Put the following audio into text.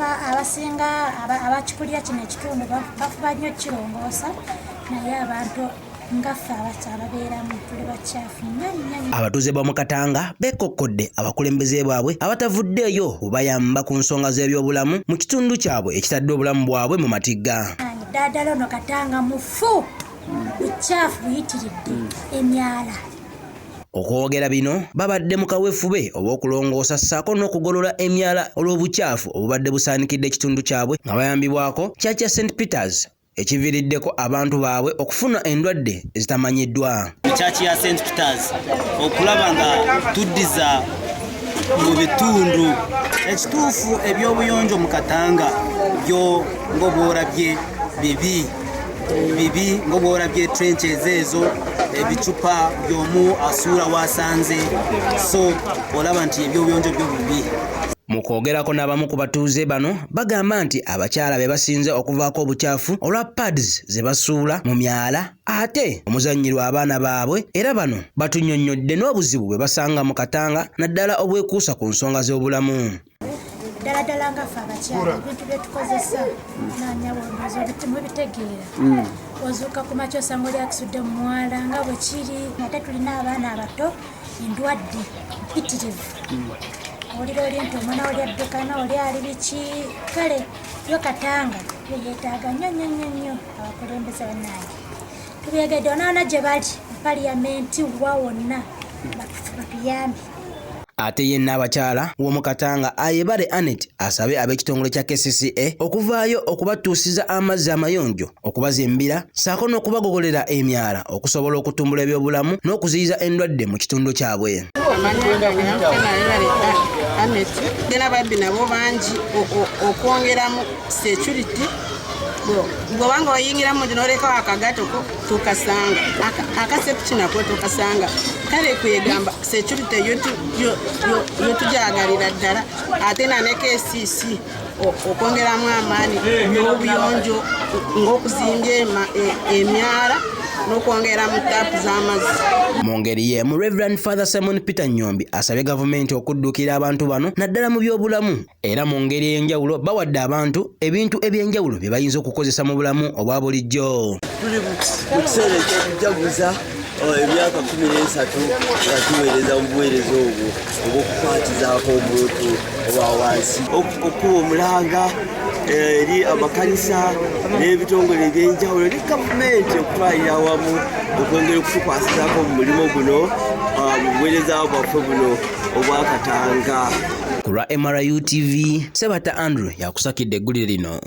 Abasinga abakikulira kino ekitundu bafuba nnyo kirongoosa, naye abantu nga ffe ababeeramu tuli bakyafu nnyo nnyo. Abatuuze b'omu Katanga beekokkodde abakulembeze baabwe abatavuddeeyo kubayamba ku nsonga z'ebyobulamu mu kitundu kyabwe ekitadde obulamu bwabwe mu matigga. Ddala ono Katanga mufu, bukyafu buyitiridde, emyala. Okwogera bino babadde mu kaweefube ow'okulongoosa ssaako n'okugolola emyala olw'obukyafu obubadde busaanikidde ekitundu kyabwe nga bayambibwako Church ya St Peters, ekiviiriddeko abantu baabwe okufuna endwadde ezitamanyiddwa. Church ya St Peters okulaba nga tuddiza mu bitundu ekituufu eby'obuyonjo mu Katanga byo ng'obworabye bibi bibi, ng'obworabye trenches ezo, ebicupa by'omu asuula wasanze, so olaba nti ebyobuyonjo byo bibi. Mu kwogerako n'abamu ku batuuze bano, bagamba nti abakyala be basinze okuvaako obukyafu olwa pads ze basuula mu myala ate omuzannyirwa abaana baabwe, era bano batunnyonnyodde n'obuzibu bwe basanga mu Katanga, naddala obwekuusa ku nsonga z'obulamu. Ddala ddala nga ffe abakyala, ebintu bye tukozesa nanyawondoza mubitegeera. Ozuuka ku makya osanga oli akisudde mu mwala nga bwe kiri, ate tulina abaana abato, endwadde mpitirivu. Owulira oli nti omwana oli addukana, oli ali biki. Kale yo Katanga yo yeetaaga nnyo nnyo nnyo nnyo abakulembeze. Bannange, tubyegedde onaona gye bali mu paliyamenti, wa wonna, batuyambe. Ate ye n'abakyala w'omu Katanga, Ayebare Anet, asabe ab'ekitongole kya KCCA okuvaayo okubatuusiza amazzi amayonjo, okubazimbira ssaako n'okubagogolera emyala okusobola okutumbula ebyobulamu n'okuziyiza endwadde mu kitundu kyabwe. Gena babbi nabo bangi, okwongeramu security. Bwobanga oyingira munju nolekawo akagato ko tokasanga, akasepiki nako tokasanga. Kale kwegamba security yo tujagalira ddala, ate nane KCC okwongeramu amaanyi n'obuyonjo ng'okuzimbya emyala n'okwongeramu taapu z'amazzi. Mu ngeri y'emu, Reverend Father Simon Peter Nyombi asabye gavumenti okudduukira abantu bano naddala mu byobulamu, era mu ngeri ey'enjawulo bawadde abantu ebintu ebyenjawulo bye bayinza okukozesa mu bulamu obwa bulijjo. Tuli mu kiseera ekyokujaguza emyaka 13 nga tuweereza mu buweereza obwo obw'okukwatizaako omuntu owa wansi, okukuba omulanga eri amakanisa n'ebitongole ebyenjawulo ne gavumenti okutwalira awamu okwongera okutukwasizaako mu mulimu guno, mu buweereza bwaffe buno obwakatanga. Ku lwa MRU TV, Sebata Andrew yakusakidde eggulire lino.